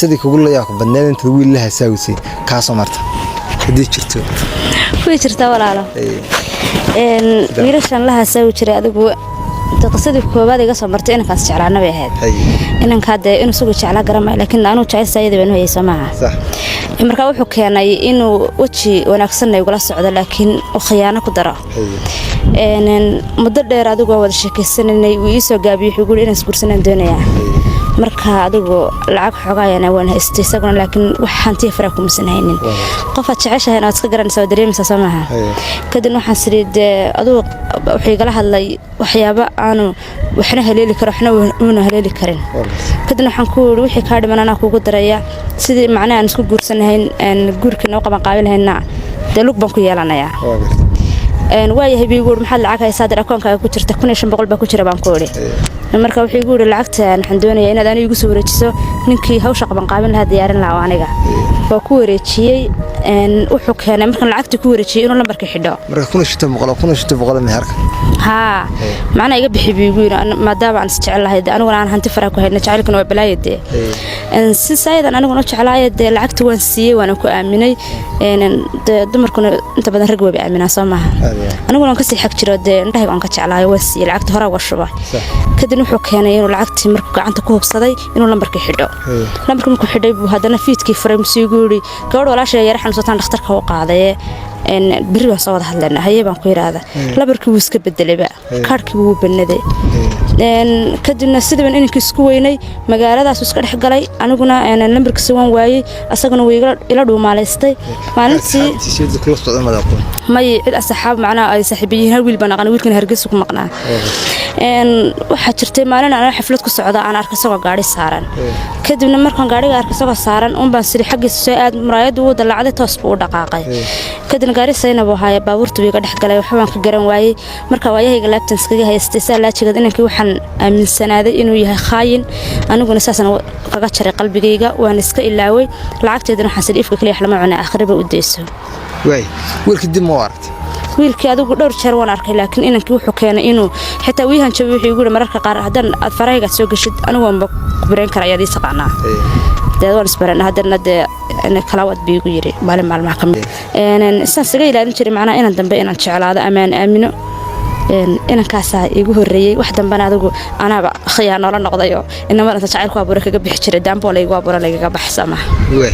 Qisadii kugu layaabka badneed intaad wiil la hasaawisay kaasoo marta, haddii jirto? Way jirtaa, walaalo. Wiilashan la hasaawi jiray, adigu qisadii koowaad iga soo martay inankaas jeclaana bay ahayd. Inankaa dee inuu isagu jeclaa garamay, laakiin anuu jecel saayada baan u hayay, soo maaha? Markaa wuxuu keenay inuu weji wanaagsanna igula socdo, laakiin uu khiyaano ku daro. Muddo dheer adigu waan wada sheekaysanaynay. Wuu ii soo gaabiyey, wuxuu guri inaan isguursanaan doonayaa. Marka adigu lacag xoogaayana waan haystay, isaguna laakiin wax hantiya faraa kumusan haynin. Qofaad jeceshahay waad iska garanaysaa, waad dareemaysaa, soo maaha? Kadibna waxaan sidhi dee adigu wuxuu igala hadlay waxyaabo aanu waxna haleeli karo, waxna uuna haleeli karin. Kadibna waxaan ku yidhi, wixii kaa dhiman anaa kuugu daraya, sidii macnaha aan isku guursanahayn, guurkii noo qaban qaabin lahayna dee lug baan ku yeelanayaa. Waayahay bii igu yidhi, maxaad lacag haysaa? Dir akoonkaaga ku jirta 1500 baa ku jira, baan ku idhi. Marka wuxuu igu yidhi, lacagta waxaan doonayaa inaad aniga igu soo wareejiso ninkii hawsha qabanqaabin lahaa, diyaarin lahaa oo aniga. Waa ku wareejiyey. Wuxuu keenay markaan lacagta ku wareejiyey inuu lambarka xidho. Marka 1500, 1500 meherka? Haa, macnaa iga bixi buu igu yidhi, maadaama aan isjecel lahay dee, aniguna aan hanti faraa ku hayna, jacaylkuna waa balaayo dee. Si saayadan aniguna u jeclaaya dee, lacagta waan siiyey, waana ku aaminay. Dee dumarkuna inta badan rag wayba aaminaa, soo maaha? Aniguna waan kasii xag jiro dee, indhahayga waan ka jeclaayo, waan siiyey lacagta, horaa uga shubay. Kadibna wuxuu keenay inuu lacagtii markuu gacanta ku hubsaday inuu lambarkii xidho. Lambarkii markuu xidhay buu haddana fiidkii furay, musuu igu yidhi, gabadh walaashay yara xanuunsataan dhakhtarka u qaadaye, berri baan soo wada hadlaynaa. Haye, baan ku yidhaahda. Lambarkii wuu iska bedelayba, kaarhkii wuu banaday. Kadibna sidiiban inankii isku weynay, magaaladaasu iska dhex galay. Aniguna lambarkiisa waan waayey, asaguna wuu ila dhuumaalaystay maalintii. Kula socda madaaqoon? May, cid asxaab macnaha ay saaxiibo yihiin, hal wiil baan aqaan, wiilkan Hargeysa ku maqnaa. Waxaa jirtay maalin aan xaflad ku socda aan arkay isagoo gaari saaran. Kadibna markaan gaariga arkay isagoo saaran unbaan siri xaggiisa soo aad. Muraayaddu wuu dallacday, toos buu u dhaqaaqay. Kadibna gaari sayna buu ahaaya, baabuurta buu iga dhex galay, waxba waan ka garan waayey. Marka waayahayga laabtan iskaga haystay saa laajigeed, inankii waxaan aaminsanaaday inuu yahay khaayin. Aniguna saasaan kaga jaray qalbigayga, waan iska ilaaway. Lacagteedana waxaan siri ifka kaliya wax lama cuna, aakhiraba u dayso. Waay, wiilkii dib ma u aragtay? Wiilkii adigu dhowr jeer waan arkay, laakiin inankii wuxuu keenay inuu xitaa wii hanjabay. Wuxuu igu yidhi, mararka qaar haddaan aad farahayga soo geshid, anigu waanba kubireyn kara, ayaad ii taqaanaa dee, waan isbarana. Haddana dee kalawad buu igu yidhi maalin maalmaha ka mid. Sidaan isaga ilaalin jiray macnaha inan dambe inaan jeclaado ama aan aamino. Inankaasaa iigu horreeyey. Wax dambena adigu anaaba khiyaanoola noqdayo, inamada inta jacaylku abuure kaga bixi jiray, daamboo laygu abuure lagaga baxsama. Waay.